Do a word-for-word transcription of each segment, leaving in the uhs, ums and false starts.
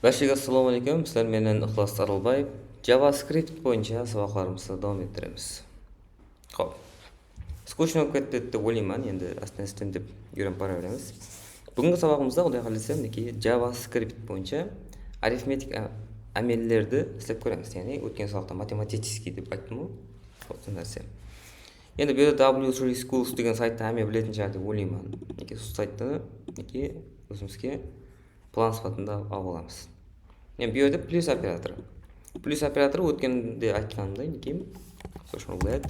Bárshege assalamu aleykum. Sizler menen Iqlas Arılbaev. JavaScript boyınsha sabaqlarımızdı dawam ettiremiz. Hop. Skучно bolıp ketti dep oylayman, endi ásten-ásten dep úyrenip bara beremiz. Búgingi sabaǵımızda, Quday qálese, minekey, JavaScript boyınsha arifmetik á-, ámellerdi islep kóremiz. Yaǵnıy, ótken sabaqta математический dep ayttım ǵoy. Hop, sol nárse. Endi bu jerde W three Schools degen sayttı hámme biletin shıǵar dep oylayman. Minekey, sol sayttı, minekey, ózimizge plan sıpatında alıp alamız. Yaǵnıy, bu jerde plyus operatorı. Plyus operatorı ótkende aytqanımday, minekey, sol ushın let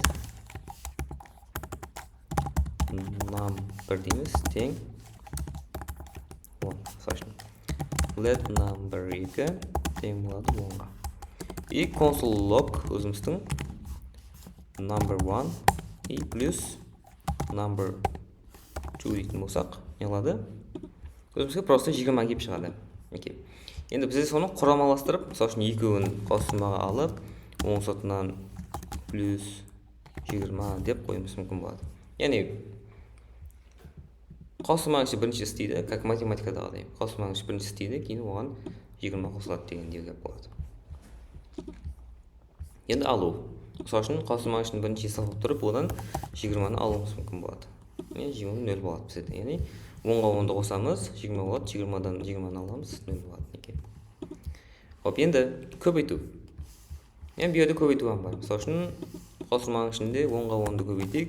number deymiz, teń on, sol ushın let number eki teń boladı onǵa. И console log ózimizdiń number one и plyus number two deytin bolsaq, ne qıladı? Ózimizge просто jigirma kelip shıǵadı. Minekey. Endi biz sonı quramalastırıp, mısal ushın, ekewin qawsırmaǵa alıp, onıń sırtınan plyus jigirma dep qoyıwımız múmkin boladı. Yaǵnıy, qawsırmanıń ishi birinshi isleydi, как matematikadaǵıday. Qawsırmanıń ishi birinshi isleydi, keyin oǵan jigirma qosıladı degen gáp boladı. Endi alıw. Mısal ushın, qawsırmanıń ishin birinshi esaplap turıp, odan jigirmanı alıwımız múmkin boladı. Yaǵnıy, jigirma nol boladı bizde. Yaǵnıy, onǵa ondı qosamız, jigirma boladı, jigirmadan jigirmanı alamız, nol boladı, minekey. Hop, endi kóbeytiw. Yaǵnıy, bu jerde kóbeytiw hám bar. Mısal ushın, qawsırmanıń ishinde onǵa ondı kóbeyteyik.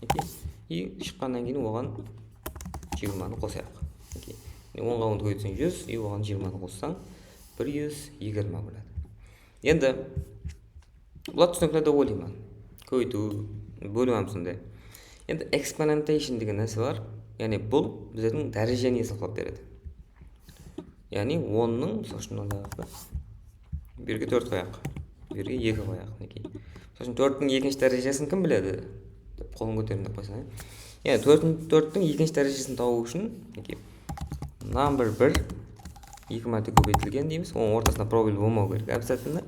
Minekey. И shıqqannan keyin oǵan jigirmanı qosayıq. Minekey. Yaǵnıy, onǵa ondı kóbeytseń, júz, и oǵan jigirmanı qossań, bir júz jigirma boladı. Endi bular túsinikli dep oylayman. Kóbeytiw, bóliw hám sonday. Endi exponentation degen nárse bar. Yaǵnıy, bul bizlerdiń dárejeni esaplap beredi. Yaǵnıy, onnıń, mısal ushın, mında bu jerge tórt qoyaq, bu jerge eki qoyaq, minekey. Mısal ushın, tórttiń ekinshi dárejesin kim biledi? Dep qolın kóteriń dep qoysam, ya. Yaǵnıy, tórttiń, tórttiń ekinshi dárejesin tabıw ushın, minekey, number bir eki márte kóbeytilgen deymiz. Onıń ortasında probel bolmawı kerek, обязательно.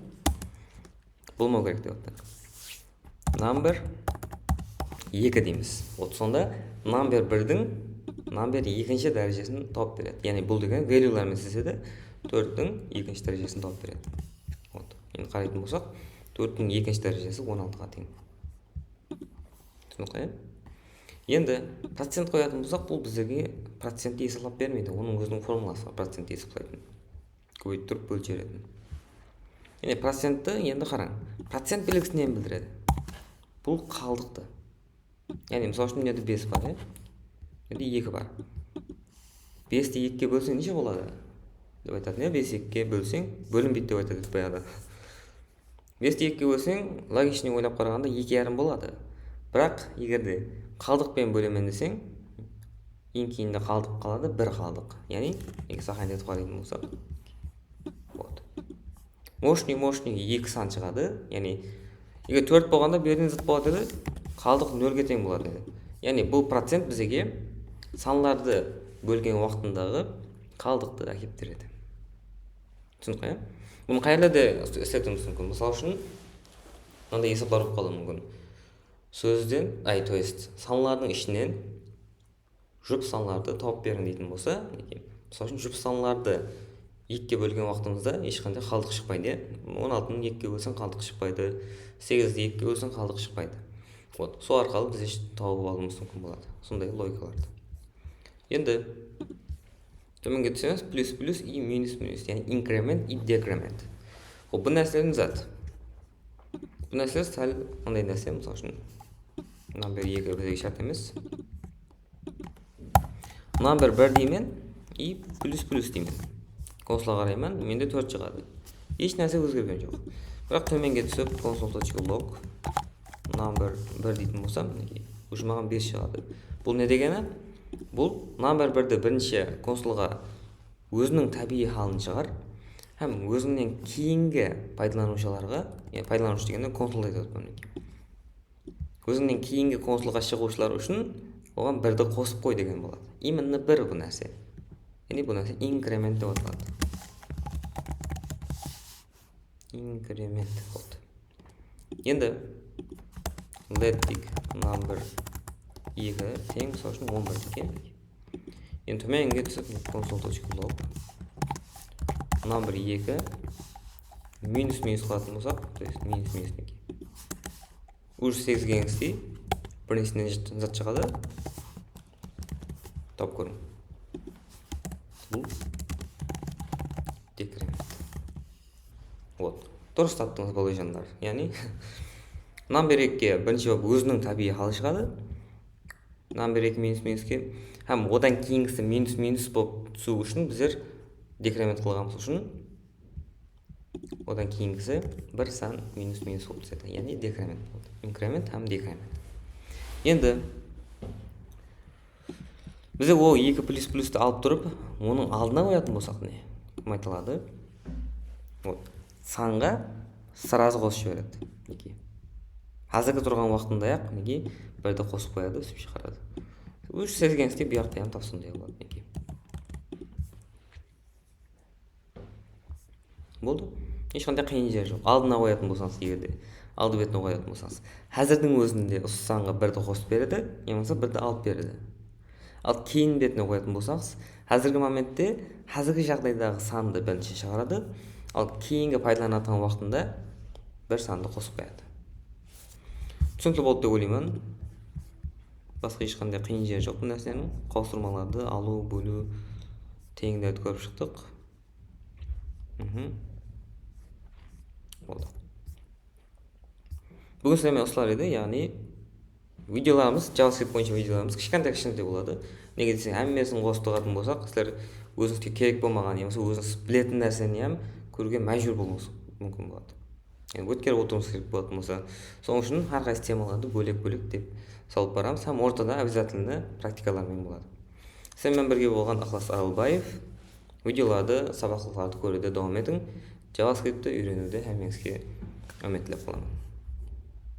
Bolmaw kerek dep atır. Number eki deymiz. Вот, sonda number birdiń number ekinshi dárejesin tawıp beredi. Yaǵnıy, bul degen valuelarmen islesedi, tórttiń ekinshi dárejesin tawıp beredi. Вот. Endi qaraytın bolsaq, tórttiń ekinshi dárejesi on altıǵa teń. Túsinikli, ya? Endi procent qoyatın bolsaq, bul bizlerge procentti esaplap bermeydi. Onıń óziniń formulası bar, procentti esaplaytın. Kóbeytip turıp bólip jiberetin. Mine, procentti endi qarań. Procent belgisi neni bildiredi? Bul qaldıqtı. Yaǵnıy, mısal ushın, mına jerde bes bar, ya? Mına jerde eki bar. Besti ekige bólseń, neshe boladı? Dep aytadı, ya? Bes ekige bólseń, bólinbeydi dep aytadı bayaǵıda. Besti ekige bólseń, logichniy oylap qaraǵanda, eki yarım boladı. Biraq, eger de qaldıq penen bólemen deseń, eń keyinde qaldıq qaladı, bir qaldıq. Yaǵnıy, eger сохранить etip qaraytın bolsaq. Вот. Moshniy, moshniy eki san shıǵadı. Yaǵnıy, eger tórt bolǵanda, bu jerden zıt boladı edi, qaldıq nolge teń boladı edi. Yaǵnıy, bul procent bizge sanlardı bólgen waqtındaǵı qaldıqtı ákep beredi. Túsinikli, ya? Bunı qayerlerde is-, isletiwimiz múmkin? Mısal ushın, mınanday esaplar bolıp qalıwı múmkin. Sózden, ay, то есть, sanlardıń ishinen jup sanlardı tawıp beriń deytin bolsa, minekey, mısal ushın, jup sanlardı ekige bólgen waqtımızda hesh qanday qaldıq shıqpaydı, ya? On altını ekige bólseń, qaldıq shıqpaydı, segizdi ekige bólseń, qaldıq shıqpaydı. Вот, sol arqalı biz tawıp alıwımız múmkin boladı. Sonday logikalardı. Endi tómenge túsemiz, plyus, plyus и minus, minus, yaǵnıy inkrement и dekrement. Hop, bul nárselerdiń zat. Bul nárseler sál mınday nárse, mısal ushın, number eki bizge shárt emes. Number bir deymen и plyus, plyus deymen. Konsolǵa qarayman, mende tórt shıǵadı. Hesh nárse ózgergen joq. Biraq tómenge túsip, console точка log number bir deytin bolsam, minekey, уже maǵan bes shıǵadı. Bul ne degeni? Bul number birdi birinshi konsolǵa óziniń tábiyiy halın shıǵar hám ózińnen keyingi paydalanıwshılarǵa, yaǵnıy paydalanıwshı degende konsoldı aytıp atırman, minekey. Ózińnen keyingi konsolǵa shıǵıwshılar ushın oǵan birdi qosıp qoy degen boladı. Именно bir bul nárse. Yaǵnıy bul nárse inkrement dep ataladı. Inkrement, вот. Endi let deyik, number eki teń, mısal ushın, on bir deyik, ya. Endi tómenge túsip, console точка log Number eki minus minus qılatuǵın bolsaq, то есть minus minus mineki. Уже segizgeńizdey birinshisinden zat shıǵadı. Tap kóriń. Bul dekrement. Вот. Durıs taptıńız, balajanlar. Yaǵnıy, number ekige birinshi bolıp óziniń tábiyiy halı shıǵadı. Number eki minus minuske hám odan keyingisi minus minus bolıp túsiwi ushın bizler dekrement qılǵanımız ushın odan keyingisi bir san minus minus bolıp túsedi. Yaǵnıy dekrement boldı. Inkrement hám dekrement. Endi bize o eki plyus plyustı alıp turıp, onıń aldına qoyatın bolsaq ne? Kim ayta aladı? Вот. Sanǵa сразу qosıp jiberedi. Minekey. Házirgi turǵan waqtında-aq, minekey, birdi qosıp qoyadı, ósip shıǵaradı. Уже segizgeńizdey bu jaqta hám tap sonday boladı, minekey. Boldı. Hesh qanday qıyın jer joq. Aldına qoyatın bolsańız, eger de aldı betine qoyatın bolsańız. Házirdiń ózinde usı sanǵa birdi qosıp beredi, yamasa birdi alıp beredi. Al keyin betine qoyatın bolsańız, házirgi momentte házirgi jaǵdaydaǵı sandı birinshi shıǵaradı, al keyingi paydalanatuǵın waqtında bir sandı qosıp qoyadı. Túsinikli boldı dep oylayman. Basqa hesh qanday qıyın jeri joq bul nárseniń. Qawsırmalardı alıw, bóliw, teńlerdi kórip shıqtıq. Mhm. Boldı. Búgin sizler menen usılar edi, yaǵnıy videolarımız, JavaScript boyınsha videolarımız kishkentay-kishkentay boladı. Nege deseń, hámmesin qosıp taratın bolsaq, sizler ózińizge kerek bolmaǵan yamasa ózińiz biletin nárseni hám kóriwge májbúr bolıwıńız múmkin boladı. Yaǵnıy ótkerip otırıwıńız kerek bolatuǵın bolsa. Sonıń ushın hár qaysı temalardı bólek-bólek dep salıp baramız hám ortada обязательно praktikalar menen boladı. Sizler menen birge bolǵan Iqlas Aralbaev. Videolardı, sabaqlıqlardı kóriwde dawam etiń. JavaScriptti úyreniwde hámmeńizge áwmet tilep qalaman.